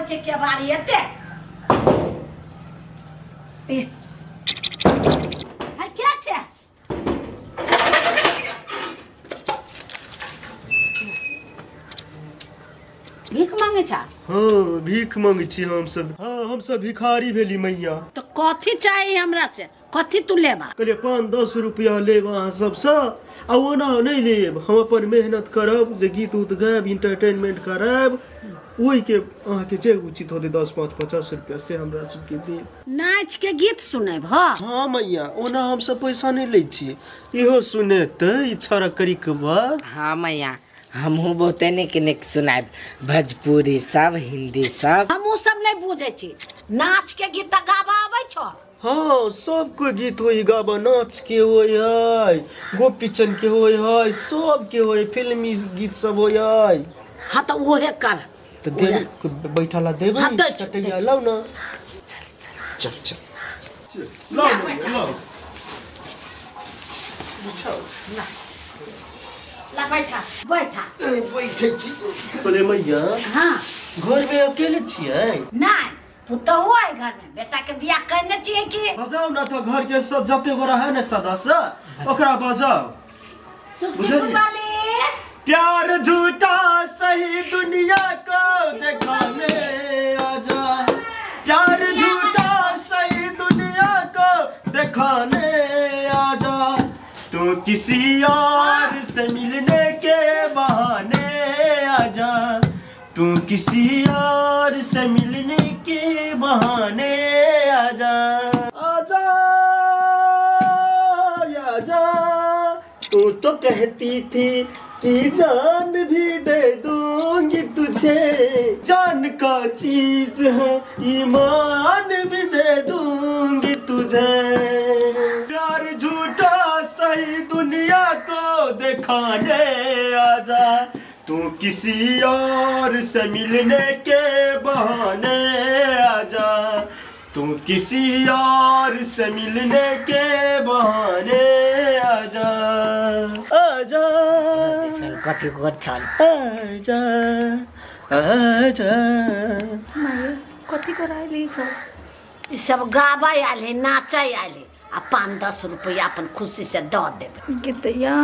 छै केबाड़ी एते ए है के छै भीख मांगे छा हाँ भीख मांगे छी हमसब। हाँ हमसब भिखारी भेली मैया। तो कथी चाहिए हमरा से? कथी तू लेबा? कहलिए 5-10 रुपया लेब अहाँ सबसँ, आ ओना नहि लेब, हम अपन मेहनत करब जे गीत उत गायब, इंटरटेनमेंट करायब, ओहिके अहाँके जे उचित होतै 10, 5, 50 रुपया से हमरा सबके देब। नाच के गीत सुनेब? हाँ हाँ मैया, ओना हमसब पैसा नहि लै छी। इहो सुनेतै इच्छा करिकबा। हाँ मैया, हमहूँ बहुते नीक नीक सुनायब, भोजपुरी सब, हिंदी सब। हम ओ सब नहि बुझै छी, नाच के गीत तऽ गाबऽ आबै छौ? हाँ, सबके गीत होई गाबा, नाच के होई है, गोपीचंद के होई है, सबके होई, फिल्मी गीत सब होई है। हाँ तऽ उहे कर। तो देब बैठला देब। हाँ, दै छी, चटैया लाउ ना, चल चल चल, लाउ ना, लाउ। ला बैठा बैठा। ए, बैठे छी। बोले मैया। हाँ। घर में अकेले छियै? नहीं, पुतहु है घर में, बेटा के बियाह करने छियै की। बजाउ ना तो घर के सब जते गोरा है ने सदस्य, ओकरा बजाउ। सुखी वाली। प्यार झूठा सही दुनिया को दिखाने आजा, प्यार झूठा सही दुनिया को दिखाने आजा, तू किसी और से मिलने के बहाने आजा, तू किसी और से मिलने के बहाने आजा, आजा आजा। तू तो कहती थी कि जान भी दे दूंगी तुझे, जान का चीज है ईमान भी दे दूंगी तुझे, प्यार झूठा सही दुनिया को दिखाने आजा, तू किसी और से मिलने के बहाने आजा, तू किसी और से मिलने के बहाने आजा, आजा। चल, कथी गोर छल। आजा आजा। कथी करायली ई सब? ई सब गाबै आयल है, नाचै आयल है, आ 5-10 रुपया अपन खुशी से दऽ देबै। गे दैया,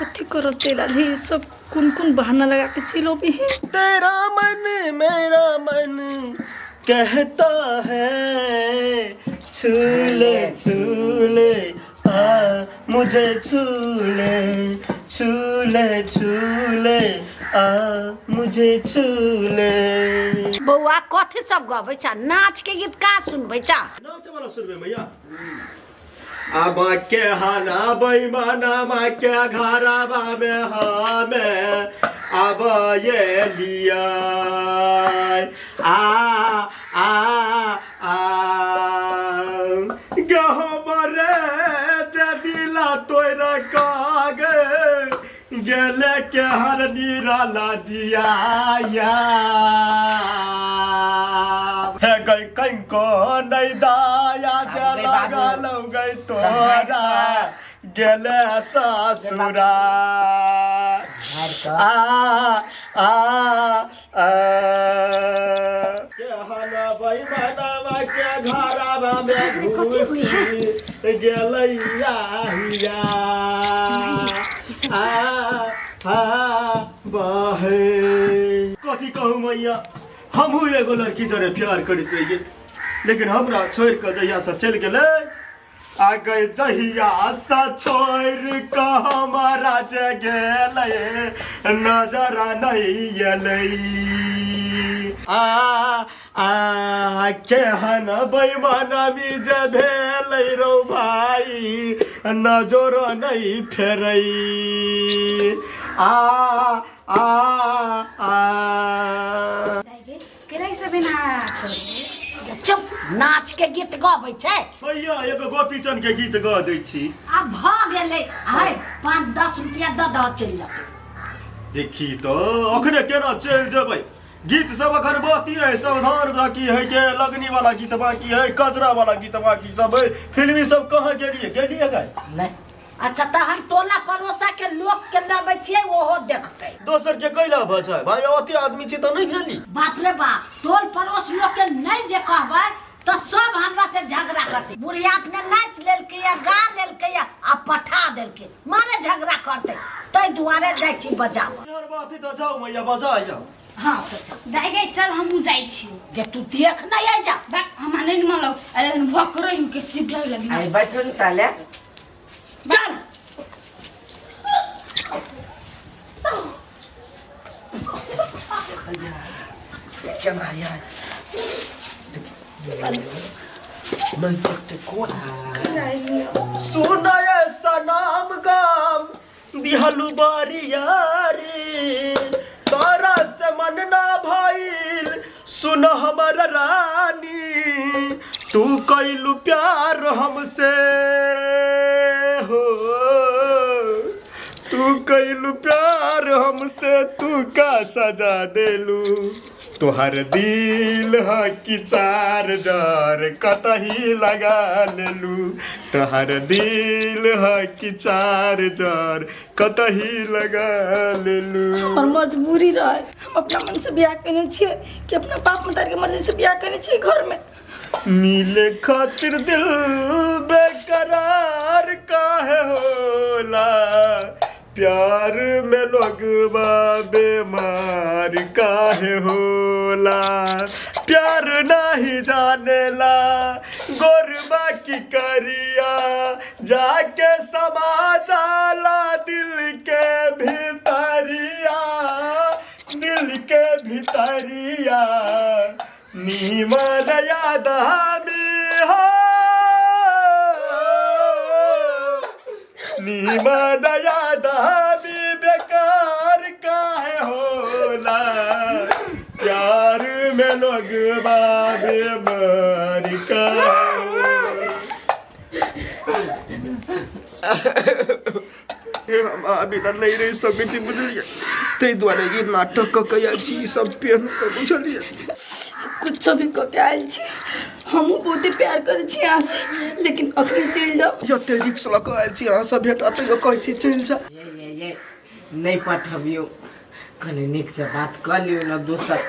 कथी करऽ चलि आयल है ई सब? कोन कोन बहाना लगा के चलि अबै है। तेरा मन मेरा मन कहता है, छूले छूले आ मुझे, छूले छूले छूले आ मुझे छूले। बौआ, कथी सब गबै छा? नाच के गीत का सुनबै छा? नाच वाला सुनबे मैया? अब के हाना बैमाना मा के घरवा में हमे अब ये लिया आ आ आ गहबर जे दिला तोरा कागे गेले के हर निराला जिया हे गई कंको नहीं दाया जे बाबू गे बाबू। लगल गई तोरा गेले ससुरा हार आ आ आ के हलबै मनवा के घरवा में घुसी गेलैया हिया आ आ बाहे। कथी कहू मैया, हमहूँ एगो लड़की जरे प्यार करैत रहियै, लेकिन हमरा छोड़ि कऽ जहिया से चलि गेलै, आ गई जहिया से छोड़ि कऽ हमरा जे गेलै, नजर नहि एलै। आ आ केहन बेईमानी जे भेलै रौ भाई, नजर नहि फेरै। आ आ आ केना ई सब एना? चुप, नाच के गीत गबै छै। भैया, एगो गोपीचंद के गीत गा दै छी। आब भऽ गेलै है, 5-10 रुपया दऽ दऽ, चलि जेतै। देखी तो अखने केना चलि जेबै? गीत सब अखन बाकी है, सावधान बाकी है, के लगनी वाला गीत बाकी है, कजरा वाला गीत बाकी सब है, फिल्मी सब। कहाँ गेलिए गेलिए गाय? नहीं। अच्छा तहन टोला पड़ोसा के लोक के लबै छियै ओहो देखतै। दोसर के कैला बचाय भाई, ओते आदमी छी तऽ नहि भेली। बाप रे बाप, टोल पड़ोस लोक के नहि जे कहबै तऽ सब हमरा से झगड़ा करतै। बुढ़िया अपने नाचि लेलकै या गा लेलकै या आ पठा देलकै, माने झगड़ा करतै, ताहि दुआरे जाइ छी बजाबऽ। एहन बात है तऽ जाउ मैया बजा आउ। हाँ तऽ चल। दाइ गे चल हमहूँ जाइ छी। गे तू देख नहि आइ जा। बा हमरा नहि मन लग, अरे भक रही के सीधे लगी। आई बैठो न ताले। चल। केना यार नहीं देखते कौन सुनय सनाम गाम दिहलु बारियारी, तारा से मन ना भइल सुन हमर रानी, तू कैलू प्यार हमसे हो, तू कैलू प्यार हमसे, तू का सजा देलू, तोहर दिल ह कि चार जार कतही लगा लेलू, तोहर दिल ह कि चार जार कतही लगा लेलू। हमर मजबूरी रहे, हम अपना मन से बियाह केने छियै कि अपना बाप मतारी के मर्जी से बियाह केने छियै घर में। मिले खातिर दिल बेकरार काहे होला, प्यार में लोगवा बेमार काहे होला, प्यार नहीं जानेला गोरबा की करिया, जाके समा जाला दिल के भितरिया, दिल के भितरिया, नीमन याद हमी हो, नीमन याद हमी बेकार काहे होला, प्यार में लोग बेमार काहे होला। हम अभी तऽ नहि रहि सकै छी बुझलियै, ताहि दुआरे ई नाटक कऽ के आयल छी, ई सब पेन कऽ बुझलियै। कुछो भी कऽ के आयल छी, हमहूँ बहुते प्यार करै छी अहाँ से, लेकिन अखनी चलि जाउ। एते रिक्स लऽ कऽ आयल छी अहाँ सब भेटा, तैयो कहै छी चलि जा। ये ये ये नहीं पठबियौ, कनि नीक से बात कऽ लियौ न दोसर,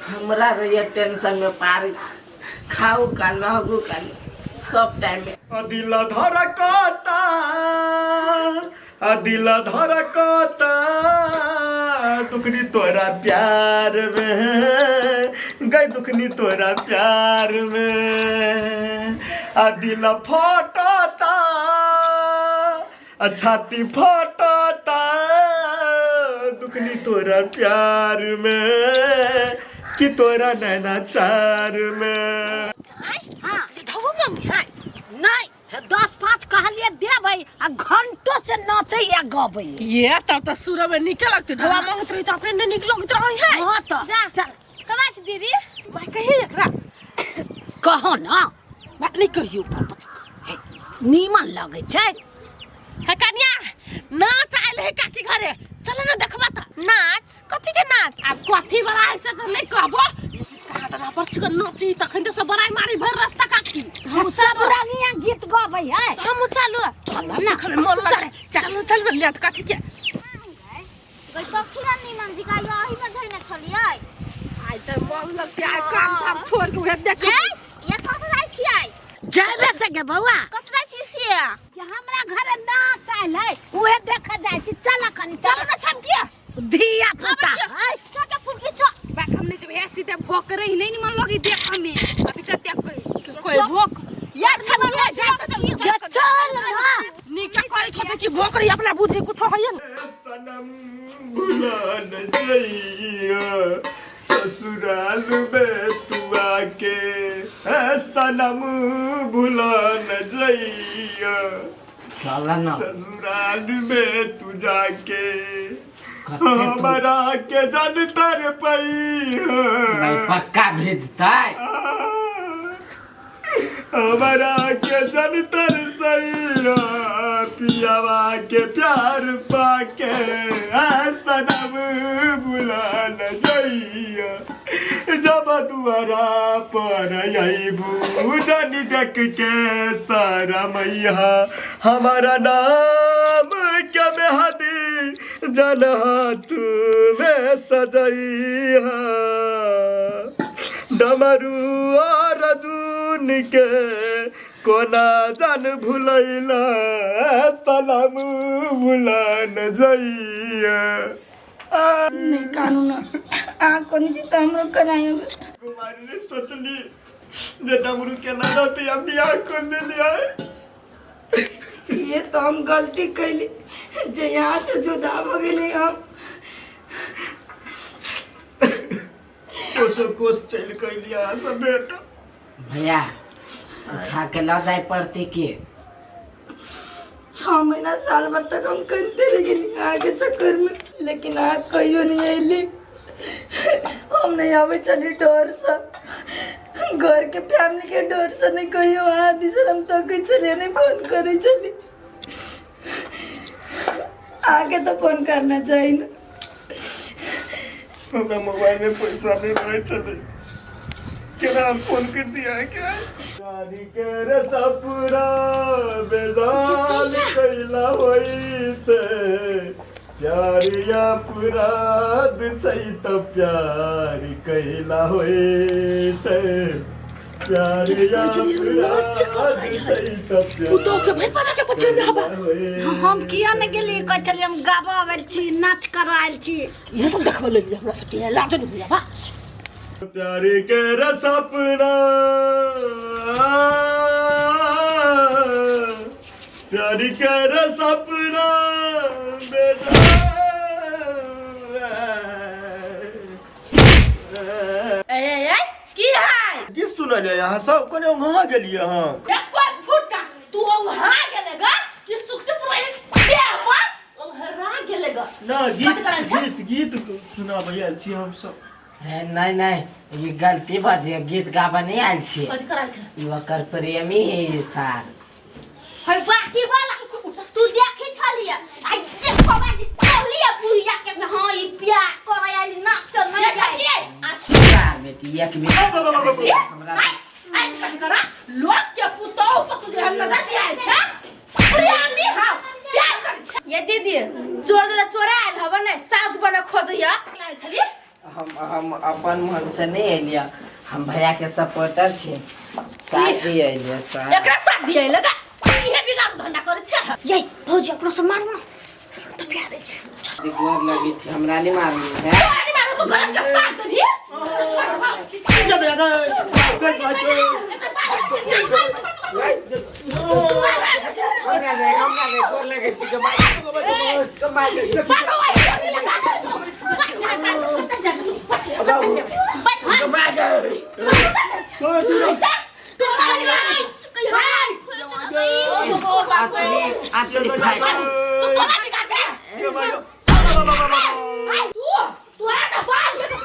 हमरा रहैया टेंशन में पारी, खाऊ काल रहबू काल सब टाइम में। दिल धड़कता, दिल धड़कता दुखनी तोरा प्यार में, गई दुखनी तोरा प्यार में, आ दिल फटता, आ छाती फटता दुखनी तोरा प्यार में, कि तोरा नैना चार में। हाँ नहीं 10-5 कहलिए देबै आ घंटो से नचै या गबै। ये तब त सुर में निकल लगते ढवा मांगत रही त अपने नहीं निकल रही है। हाँ तो जा। चल। कना छी दीदी? मैं कही एकरा कहो ना। बात नहीं कहियो। हे, नीमन लगै छै। हे कन्या नाच आयल है काकी घरे, चल ना देखबा त। नाच? कथी के नाच? आब कथी बड़ा ऐसे त नहीं कहबो, कहाँ त पर छिक नाची तखन त सब बड़ाई मारी भर रास्ता काकी। हम सब रंगिया गीत गबै है। हम चलू। चल ना। खरे मन लगे, चलो चल लिया त कथी के। गई कखी ना नीमन जी का यही में धइने छलियै। आइ त मन लगते आइ काम धाम छोड़ के उहे देख। ये ये कत जाइ छियै? जाबे से गे बौआ। कत जाइ छी से? कि हमरा घरे नाच आयल है उहे देखे जाइ छी, चल कनी चल ना छमकिया धिया पुता है। छोटा फुलकी छ। बाक हमने जब है सीधे भोक रही नहीं मन लगी देख हमें अभी तक देख कोई भोक यार छमकिया जा ये चल ना। नी क्या करे खेते की भोक रही अपना बुद्धि कुछ होइए न। सनम भुला न जइया ससुराल में तू आके, सनम भुला न जइया चल न ससुराल में तू जाके, हमारा के जन तर पई भाई पक्का भेजतै। हमारा के जन तर सही, पियावा के प्यार पाके, सनम भुला न जइया, जब दू दुआरा पर अइबू जानी देख के सारा मैया हमारा नाम के मेहदी जन हाथ में सजैहा डमरू और अर्जुन के कोना जान भुलैला सलाम भुला न जइया। नहीं कानू ना आ कोनी छी त हमरो करायो। कुमारी ने सोचली जे डमरू के ना रहते हम बियाह कर लेलियै। ये तो हम गलती कैली जे यहाँ से जुदा हो गेली हम। कोसो कोस चलि कैलियै अहाँ सब बेटा। भैया उठा के ल जाए पड़ते के 6 महीना साल भर तक हम कनते रह गेली अहाँ के चक्कर में, लेकिन अहाँ कहियो नहीं अयली। हम नहीं आवे चली डर से, घर के फैमिली के डर से नहीं कहियो अहाँ दिस हम तकै छलियै, नहीं फोन करै छली। आके तो फोन करना चाहिए ना। हमरा मोबाइल में पैसा नहीं रहे छलै, केना हम फोन कर दिया है क्या? गाड़ी के रे सपना बेजान कैला होइ छै, प्यार अपराध छै त प्यार कैला होइ छै, प्यार अपराध छै त पुतोह के भरि पाजा के पछे हबा। हम किया ने गेली? कहै छलियै हम गाबऽ आयल छी, नाच करऽ आयल छी। इहे सब देखबै लेलियै हमरा सबके लाज नहीं होइया बा। प्यार के रे सपना प्यार के रे सपना ए ए ए की है की सुनलियै अहाँ सब? कने ओंघा गेलियै अहाँ। एको फुटा तू ओंघा गेले गा कि सुखते पुराई देह पर ओंघरा गेले गा। ना गीत कथी करल छै? गीत गीत सुनाबै आयल छी हम सब। हे नहीं नहीं ये गलती बजे गीत गाबा नहीं आयल छी। कथी करल छै? ई ओकर प्रेमी है ई सार। है बाटी वाला तू देखै छलियै आ जे खबाजी कहलियै बुढ़िया के से हां ई प्यार करै आइली नाच नहीं ये छलियै आ सार बेटी एक बेटी हमरा आज कथी करा लोग के पुतोह पर तुझे हम नजर नहीं आयल छै। प्रेमी हां प्यार कर छै। ये दीदी चोर देला चोरा आयल हब ने साथ बना खोजैया आयल छलियै। हम अपन मन से नहीं एलियै, हम भैया के सपोर्टर छी, साथ दिए एलियै साथ। एकरा साथ दिए लगा इहे बिगाड़ धंधा करै छै। ये भौजी अपनो से मारू ना तो प्यार छै। गोर लगी छी हमरा नहीं मारू है। तोरा नहीं मारू तू गलत के साथ देबी। छोड़ भाग। जा जा जा कर हमरा नहीं हमरा नहीं गोर लगे छी के मार के मार। मारो आई लगा। आतरी फाइट तू तोला बिगाड़ दे। आई तू तोरा ना बाल में तो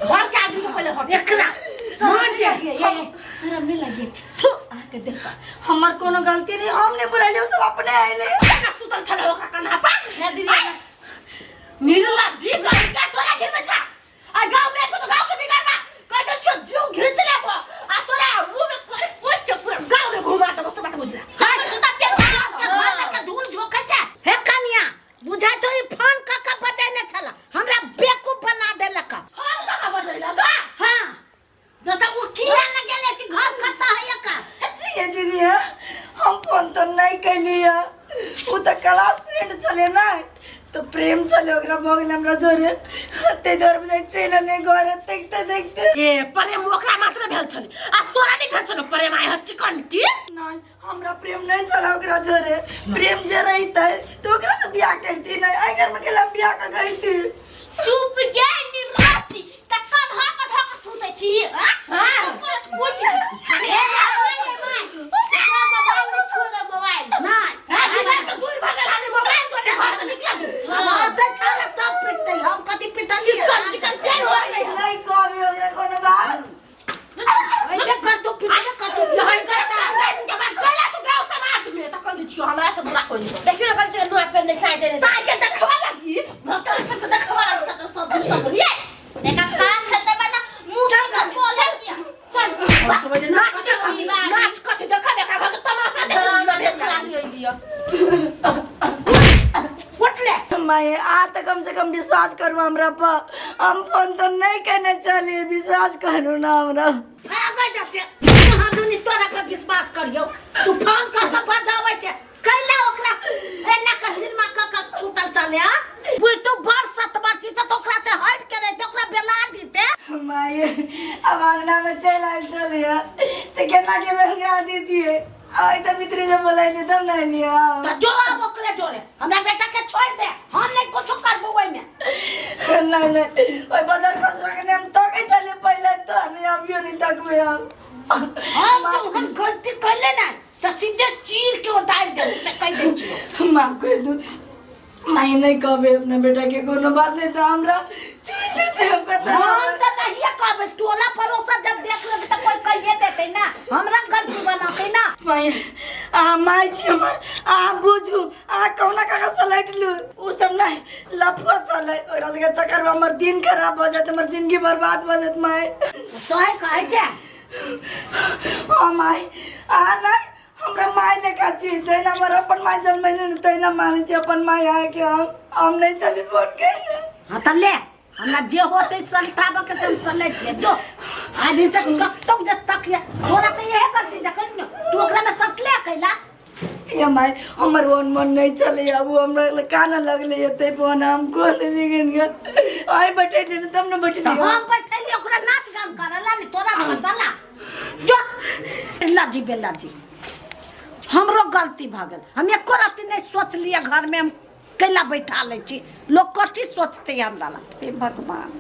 घर के आदमी के पहले हट एकरा मार जे। शर्म नहीं लगी आके देख हमार कोनो गलती नहीं, हम नहीं बुलाइले, उ सब अपने आइले। केना सुतल छलै ओकरा कन्हा पर? ना दीदी निर्लज्ज जी गाँव के टोला घिरबै छै आ गाँव में एको तो गाँव के बिगाड़बा कह दै छियौ जीव घिच लेबो आ तोरा मुँह में करे पोछि के पूरा गाँव में घुमा देबो से बात बुझला। चल सुता पेट घर में के धूल झोंकै छै। हे कनिया बुझा छौ ई फोन क के बजेने छला, हमरा बेवकूफ बना देलक। हम कहाँ बजैला गा? हां तो उ किया न गेले छी घर कतऽ है एकर? ये दीदी है, हम फोन तो नहीं कैली है, उ तो क्लास फ्रेंड छले ना तो प्रेम छले ओकरा भऽ गेल हमरा जोरे, ते दुआरे बुझाइ चलि एलै घरे देखते देखते। ए प्रेम ओकरा मात्र भेल छलै आ तोरा नहि भेल छलौ प्रेम आइ ह चिकन की? नहीं हमरा प्रेम नहीं छला ओकरा जोरे, प्रेम जे रहितै तो ओकरा से बियाह करती नहीं, एहि घर में गेला बियाह कऽ गइती। चुप गे निर्लज्ज त कन्हा पर धऽ के सुतै छी। हां कुछ कुछ हे my mobile में छोड़ दे मोबाइल। नहीं हां दिमाग में दूर भगल हमरे मोबाइल तोरे घर से निकल। हम आते छला तब पिटतै, हम कथी पिटलियै? चिकन चिकन प्यार हो गई। नहीं कहबी ओकरा कोनो बात। अइबे कर तू पिटबे कर तू। लहन करता नहीं के बाद कहला तू गांव समाज में त कह दै छियो हमरा से बुरा कोई नहीं। देखियो ना कम से कम नुआ पे नहीं साइड दे। साइकिल देखवा लगी भक्तन सब देखवा लगी त सब सब ये देखा खा छते बना मुंह चल से घर। बोले किया। चल नाच देखी नाच कथि देखा देखा घर के तमाशा ड्रामा देख देखा दियो दियो। उठ ले। माए आ तो कम से कम विश्वास करू हमरा पर, हम फोन तो नहीं कहने चली, विश्वास करू ना हमरा। भागै जा छै महानुनी, तोरा पर विश्वास करियौ? तू फोन कर के बजाबै छै कैला? ओकरा एना के सिनेमा क के छूटल चले आ बुझ। तू बड़ सतबरती त ओकरा से हट के रहते, ओकरा बेला दीते। माए अब अंगना में चल आयल चलिए तो केना के महंगा दीतिए? आई तो भीतरी से बोलाइले तब ना लिया। त जो आब ओकरे जोरे, हमरा बेटा के छोड़ दे, हम नहीं कुछो करबो ओइ में। नहीं नहीं, ओइ बाजार कसबा के हम तके चले पहले तो नहीं, अभियो नहीं तकबे हम। हम जब हम गलती कैले ना त सीधे चीर के उतार दे से कह दे छियो। माफ कर दू माई, नहीं कहबे अपना बेटा के कोनो बात नहीं तो हमरा छोड़ देते हम कत। हम त नहीं कहबे, टोला पड़ोसा जब देख लेते त कोई कहिए देते ना, हमरा गलती बनाते ना। माई आ माई छी हमर, आ बुझू आ कौना काका सलाइट लू उ सब नहीं लफुआ चले, ओकरा सबके चक्कर में हमर दिन खराब हो जात, हमर जिंदगी बर्बाद हो जात माई। तोहे कहै छै। ओ माई आ नहीं हमरा माई ने का छी, जहिना हमर अपन माई जन्मैले ने तहिना मानै छी अपन माई आके। हम नहीं चली फोन के। हाँ त ले, हमरा जे होते सलटाबऽ के से हम सलट लेब। जो आज से कतौ जे तकिया तोरा त इहे गलती देखल न, तू ओकरा में सटले कैला। ये माई हमर वन मन नहीं चले, अब वो हमरा लग काना लगले ये फोन हम को नहीं गिन गए। आई बैठे ने तब न बैठे। त हम बैठली ओकरा नाच गान करला ने तोरा सटला। जो लाजी बेलाजी, हमरो गलती भऽ गेल। हम एको रत्ती नहीं सोचलियै घर में हम कैला बैठा लै छी, लोग कथी सोचते हमरा ला। हे भगवान।